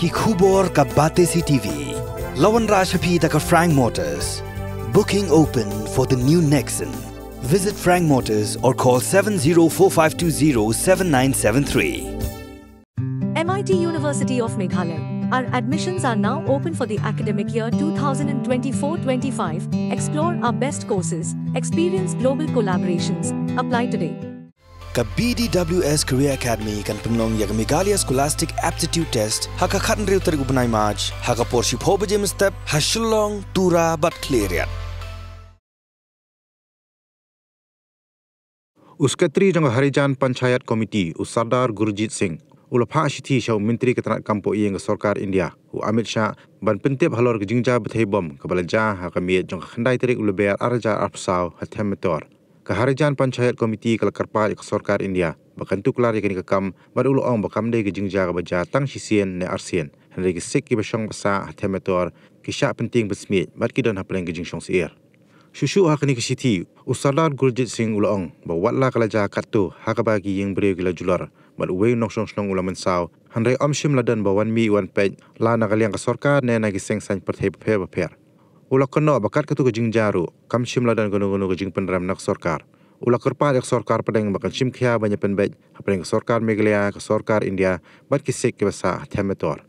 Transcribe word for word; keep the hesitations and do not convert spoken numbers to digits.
Ki khubor ka Batesi T V. La wanrah sha phi da ka Frank Motors. Booking open for the new Nexon. Visit Frank Motors or call seven zero four five two zero seven nine seven three. M I T University of Meghalaya. Our admissions are now open for the academic year two thousand twenty-four twenty-five. Explore our best courses, experience global collaborations. Apply today. Ka B D W S Career Academy kan pynlong ïa ka Meghalaya Scholastic Aptitude Test ha ka khathynriew tarik u bnai March ha ka por shiphew baje mynstep ha Shillong, Tura bad Khliehriat. U Secretary jong ka Harijan Panchayat Committee, u Sardar Gurjit Singh, u la phah shithi sha u Myntri ka tnat kam poh ïing ka Sorkar India, u Amit Shah, ban pyntip halor ka jingjia bthei bom kaba la jia ha ka miet jong ka khyndai tarik u Lber ar hajar arphew saw ha Them Metor. Ka Harijan Panchayat Committee ka la kyrpad ïa ka Sorkar India ba kan tuklar ïa kane ka kam, bad u la ong ba kam dei ka jingjia kaba jia tang shisien ne arsien, hynrei ki Sikh kiba shong ba sah ha Them Metor ki shah pyntieng pynsmiej bad ki don hapdeng ka jingshong syier. Shuh shuh ha kane ka shithi, u Sardar Gurjit Singh u la ong ba wat la ka la jia katto ha kaba ki ïing briew ki la julor bad uwei u nongshong shnong u la mynsaw, hynrei ym shym la don ba wan mih wan peit la na ka liang ka sorkar ne na ki seng saiñ pyrthei bapher bapher. U la kynnoh ba kat katu ka jingjia ruh kam shym la don kano kano ka jingpynrem na ka sorkar. U la kyrpad ïa ka sorkar pdeng ba kan shim khia ban ïa pynbeit hapdeng ka sorkar Meghalaya, ka sorkar India bad ki Sikh kiba sah ha Them Metor.